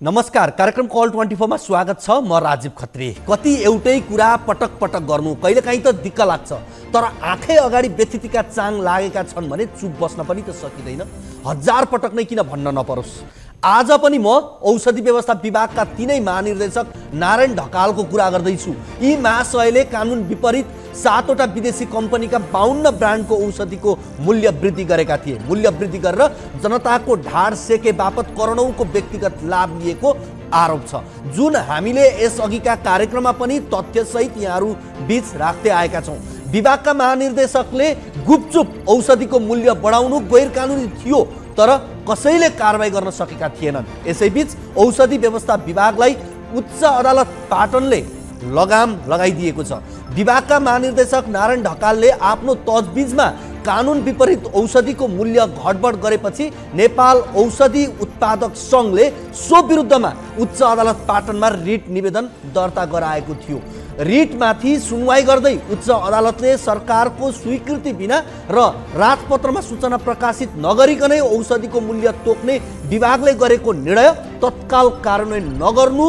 नमस्कार, कार्यक्रम कल 24 मा स्वागत छ। म राजीव खत्री। कति एउटै कुरा पटक पटक गर्नु कहिलेकाहीँ त दिक्क लाग्छ, तर आँखै अगाडि व्यथितिका चाङ लागेका छन् भने चुप बस्न पनि त सकिँदैन। हजार पटक नै किन भन्न नपरोस्। आज पनि म औषधि व्यवस्था विभागका तीनै महानिर्देशक नारायण ढकालको कुरा गर्दैछु। यी महाशयले कानुन विपरीत 7वटा विदेशी कम्पनीका 52 ब्रान्डको औषधिको मूल्य वृद्धि गरेका थिए। मूल्य वृद्धि गरेर जनताको ढाड सेके बापत करोडौंको व्यक्तिगत लाभ लिएको आरोप छ, जुन हामीले यसअघिका कार्यक्रममा पनि तथ्यसहित यहाँहरू बीच राख्दै आएका छौँ। विभागका महानिर्देशकले गुपचुप औषधिको मूल्य बढाउनु गैर कानुनी थियो, तर कसैले कारबाही गर्न सकेका थिएनन्। यसैबीच औषधि व्यवस्था विभागलाई उच्च अदालत पाटनले लगाम लगाइदिएको छ। विभागका महानिर्देशक नारायण ढकालले आफ्नो तजबिजमा कानुन विपरीत औषधिको मूल्य घटबड गरेपछि नेपाल औषधि उत्पादक संघले सो विरुद्धमा उच्च अदालत पाटनमा रिट निवेदन दर्ता गराएको थियो। रिटमाथि सुनवाई गर्दै उच्च अदालतले सरकारको स्वीकृति बिना र राजपत्रमा सूचना प्रकाशित नगरिकनै औषधिको मूल्य तोक्ने विभागले गरेको निर्णय तत्काल कार्यान्वयन नगर्नु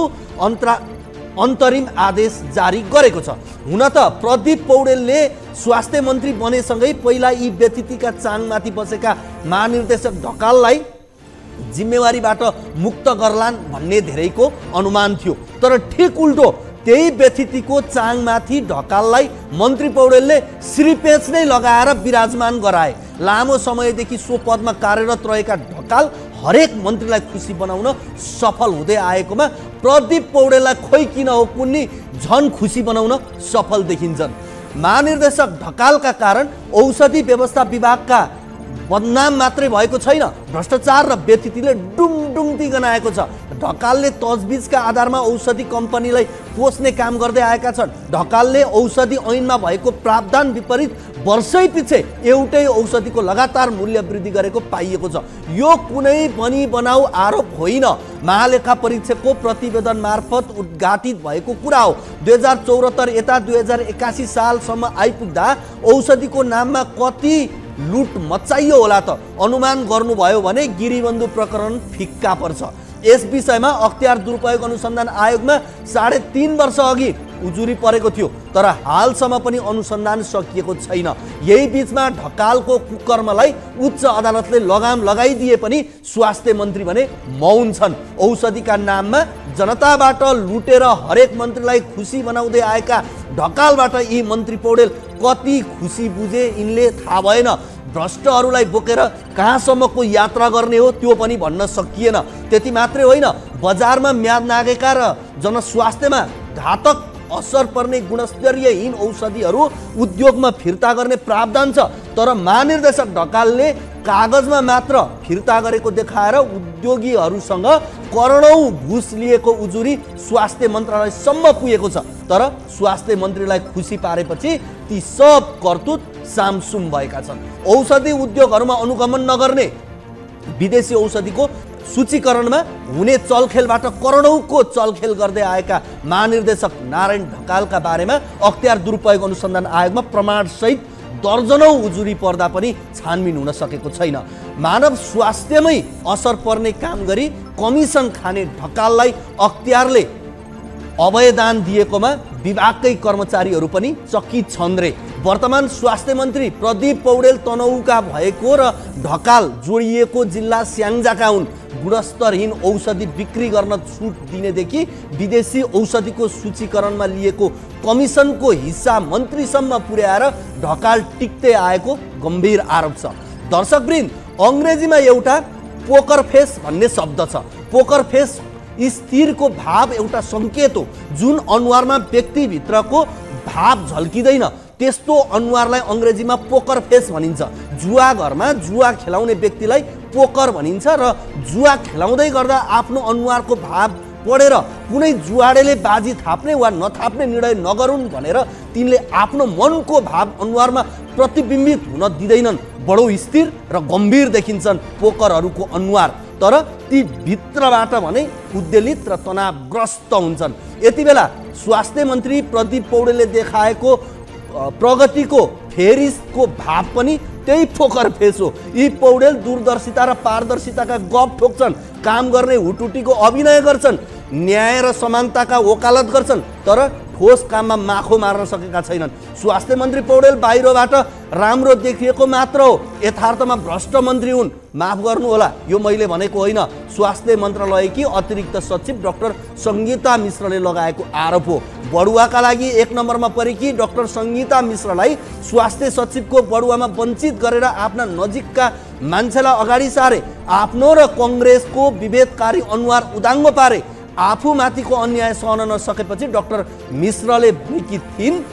अन्तरिम आदेश जारी गरेको छ। हुन त प्रदीप पौडेलले स्वास्थ्य मन्त्री बनेसँगै पहिला यी व्यथितिका चाङमाथि बसेका महानिर्देशक ढकाललाई जिम्मेवारीबाट मुक्त गर्लान् भन्ने धेरैको अनुमान थियो, तर ठिक उल्टो त्यही व्यथितिको चाङमाथि ढकाललाई मन्त्री पौडेलले श्रीपेच नै लगाएर विराजमान गराए। लामो समयदेखि सो पदमा कार्यरत रहेका ढकाल हरेक मन्त्रीलाई खुसी बनाउन सफल हुँदै आएकोमा प्रदीप पौडेललाई खोइ किन हो कुन्नी झन खुसी बनाउन सफल देखिन्छन्। महानिर्देशक ढकालका कारण औषधि व्यवस्था विभागका बदनाम मात्रै भएको छैन, भ्रष्टाचार र व्यथितिले डुङडुङती गनाएको छ। ढकालले तजबिजका आधारमा औषधि कम्पनीलाई पोस्ने काम गर्दै आएका छन्। ढकालले औषधि ऐनमा भएको प्रावधान विपरीत वर्षै पछि एउटै औषधिको लगातार मूल्य वृद्धि गरेको पाइएको छ। यो कुनै पनि बनाऊ आरोप होइन, महालेखा परीक्षकको प्रतिवेदन मार्फत उद्घाटित भएको कुरा हो। 2074 यता 2081 सालसम्म आइपुग्दा औषधिको नाममा कति लुट मचाइयो होला त अनुमान गर्नुभयो भने गिरीबन्धु प्रकरण फिक्का पर्छ। यस विषयमा अख्तियार दुरुपयोग अनुसन्धान आयोगमा 3.5 वर्ष अघि उजुरी परेको थियो, तर हालसम्म पनि अनुसन्धान सकिएको छैन। यही बीचमा ढकालको कुकर्मलाई उच्च अदालतले लगाम लगाइदिए पनि स्वास्थ्य मन्त्री भने मौन छन्। औषधिका नाममा जनताबाट लुटेर हरेक मन्त्रीलाई खुसी बनाउँदै आएका ढकालबाट यी मन्त्री पौडेल कति खुसी बुझे यिनले थाहा भएन। भ्रष्टहरूलाई बोकेर कहाँसम्मको यात्रा गर्ने हो त्यो पनि भन्न सकिएन। त्यति मात्रै होइन, बजारमा म्याद नागेका र जनस्वास्थ्यमा घातक असर पर्ने गुणस्तरीयहीन औषधिहरू उद्योगमा फिर्ता गर्ने प्रावधान छ, तर महानिर्देशक ढकालले कागजमा मात्र फिर्ता गरेको देखाएर उद्योगीहरूसँग करोडौं घुस लिएको उजुरी स्वास्थ्य मन्त्रालयसम्म पुगेको छ। तर स्वास्थ्य मन्त्रीलाई खुसी पारेपछि ती सब करतुत सामसुम भएका छन्। औषधि उद्योगहरूमा अनुगमन नगर्ने विदेशी औषधिको सूचीकरणमा हुने चलखेलबाट करोडौंको चलखेल गर्दै आएका महानिर्देशक नारायण ढकालका बारेमा अख्तियार दुरुपयोग अनुसन्धान आयोगमा प्रमाणसहित दर्जनौं उजुरी पर्दा पनि छानबिन हुन सकेको छैन। मानव स्वास्थ्यमै असर पर्ने काम गरी कमिसन खाने ढकाललाई अख्तियारले अभयदान दिएकोमा विभागकै कर्मचारीहरू पनि चकित छन् रे। वर्तमान स्वास्थ्य मन्त्री प्रदीप पौडेल तनहुका भएको र ढकाल जोडिएको जिल्ला स्याङ्जाका हुन्। गुणस्तरहीन औषधि बिक्री गर्न छुट दिनेदेखि विदेशी औषधिको सूचीकरणमा लिएको कमिसनको हिस्सा मन्त्रीसम्म पुर्याएर ढकाल टिक्दै आएको गम्भीर आरोप छ। दर्शकवृन्द, अङ्ग्रेजीमा एउटा पोकर फेस भन्ने शब्द छ। पोकर फेस स्थिरको भाव एउटा सङ्केत हो, जुन अनुहारमा व्यक्तिभित्रको भाव झल्किँदैन त्यस्तो अनुहारलाई अङ्ग्रेजीमा पोकर फेस भनिन्छ। जुवा घरमा जुवा खेलाउने व्यक्तिलाई पोकर भनिन्छ र जुवा खेलाउँदै गर्दा आफ्नो अनुहारको भाव पढेर कुनै जुवाडेले बाजी थाप्ने वा नथाप्ने निर्णय नगरून् भनेर तिनले आफ्नो मनको भाव अनुहारमा प्रतिबिम्बित हुन दिँदैनन्। बडो स्थिर र गम्भीर देखिन्छन् पोकरहरूको अनुहार, तर ती भित्रबाट भने उद्वेलित र तनावग्रस्त हुन्छन्। यति बेला स्वास्थ्य मन्त्री प्रदीप पौडेलले देखाएको प्रगतिको फेरिसको भाव पनि त्यही फोकर फेस हो। यी पौडेल दूरदर्शिता र पारदर्शिताका गफ ठोक्छन्, काम गर्ने हुटुटीको अभिनय गर्छन्, न्याय र समानताका वकालत गर्छन्, तर ठोस काममा माखो मार्न सकेका छैनन्। स्वास्थ्य मन्त्री पौडेल बाहिरबाट राम्रो देखिएको मात्र हो, यथार्थमा भ्रष्ट मन्त्री हुन्। माफ गर्नुहोला, यो मैले भनेको होइन, स्वास्थ्य मन्त्रालयकी अतिरिक्त सचिव डाक्टर सङ्गीता मिश्रले लगाएको आरोप हो। बढुवाका लागि 1 नम्बरमा परेकी डाक्टर सङ्गीता मिश्रलाई स्वास्थ्य सचिवको बढुवामा वञ्चित गरेर आफ्ना नजिकका मान्छेलाई अगाडि सारे, आफ्नो र कङ्ग्रेसको विभेदकारी अनुहार उदाङ्गो पारे। आफूमाथिको अन्याय सहन नसकेपछि डाक्टर मिश्रले भनेकी थिइन्,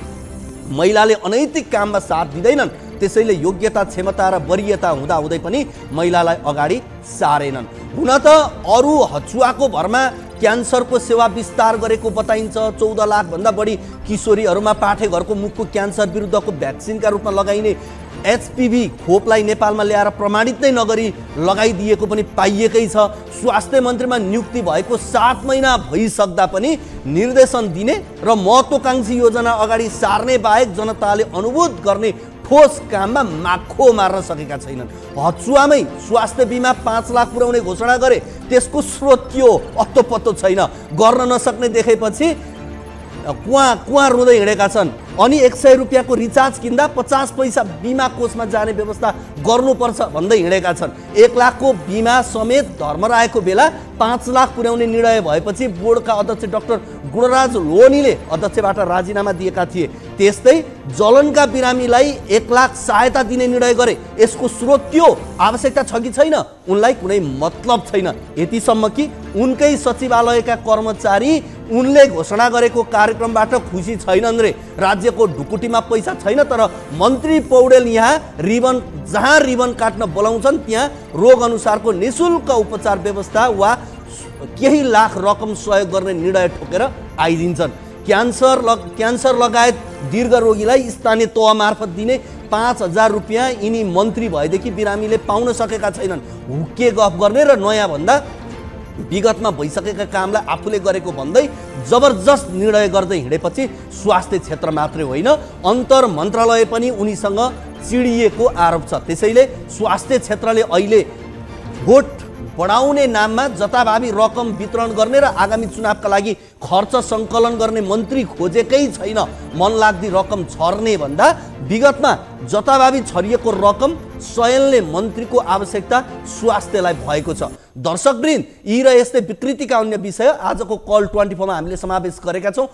महिलाले अनैतिक काममा साथ दिँदैनन्, त्यसैले योग्यता क्षमता र वरियता हुँदाहुँदै पनि महिलालाई अगाडि सारेनन्। हुन त अरू हचुवाको भरमा क्यान्सरको सेवा विस्तार गरेको बताइन्छ। 14 लाखभन्दा बढी किशोरीहरूमा पाठेघरको मुखको क्यान्सर विरुद्धको भ्याक्सिनका रूपमा लगाइने HPV खोपलाई नेपालमा ल्याएर प्रमाणित नै नगरी लगाइदिएको पनि पाइएकै छ। स्वास्थ्य मन्त्रीमा नियुक्ति भएको 7 महिना भइसक्दा पनि निर्देशन दिने र महत्त्वकाङ्क्षी योजना अगाडि सार्ने बाहेक जनताले अनुभूत गर्ने ठोस काममा माखो मार्न सकेका छैनन्। हचुवामै स्वास्थ्य बिमा 5 लाख पुर्याउने घोषणा गरे, त्यसको स्रोत के हो अत्तो पत्तो छैन। गर्न नसक्ने देखेपछि कुवा रुँदै हिँडेका छन्। अनि 100 रुपियाँको रिचार्ज किन्दा 50 पैसा बिमा कोषमा जाने व्यवस्था गर्नुपर्छ भन्दै हिँडेका छन्। 1 लाखको बिमा समेत धर्मरायको बेला 5 लाख पुर्याउने निर्णय भएपछि बोर्डका अध्यक्ष डाक्टर गुणराज लोनीले अध्यक्षबाट राजीनामा दिएका थिए। त्यस्तै जलनका बिरामीलाई 1 लाख सहायता दिने निर्णय गरे। यसको स्रोत के हो, आवश्यकता छ कि छैन, उनलाई कुनै मतलब छैन। यतिसम्म कि उनकै सचिवालयका कर्मचारी उनले घोषणा गरेको कार्यक्रमबाट खुसी छैनन् रे। राज्यको ढुकुटीमा पैसा छैन, तर मन्त्री पौडेल जहाँ रिबन काट्न बोलाउँछन् त्यहाँ रोग अनुसारको निशुल्क उपचार व्यवस्था वा केही लाख रकम सहयोग गर्ने निर्णय ठोकेर आइदिन्छन्। क्यान्सर लगायत दीर्घ रोगीलाई स्थानीय तह मार्फत दिने 5000 रुपियाँ यिनी मन्त्री भएदेखि बिरामीले पाउन सकेका छैनन्। हुक्के गफ गर्ने र नयाँ भन्दा विगतमा भइसकेका कामलाई आफूले गरेको भन्दै जबरजस्त निर्णय गर्दै हिँडेपछि स्वास्थ्य क्षेत्र मात्रै होइन, अन्तर मन्त्रालय पनि उनीसँग चिडिएको आरोप छ। त्यसैले स्वास्थ्य क्षेत्रले अहिले भोट बढाउने नाममा जताभावी रकम वितरण गर्ने र आगामी चुनावका लागि खर्च सङ्कलन गर्ने मन्त्री खोजेकै छैन। मनलाग्दी रकम छर्ने भन्दा विगतमा जताभावी छरिएको रकम स्वयंले मन्त्रीको आवश्यकता स्वास्थ्यलाई भएको छ। दर्शकवृन्द, यी र यस्तै विकृतिका अन्य विषय आजको कल 24 मा हामीले समावेश गरेका छौँ।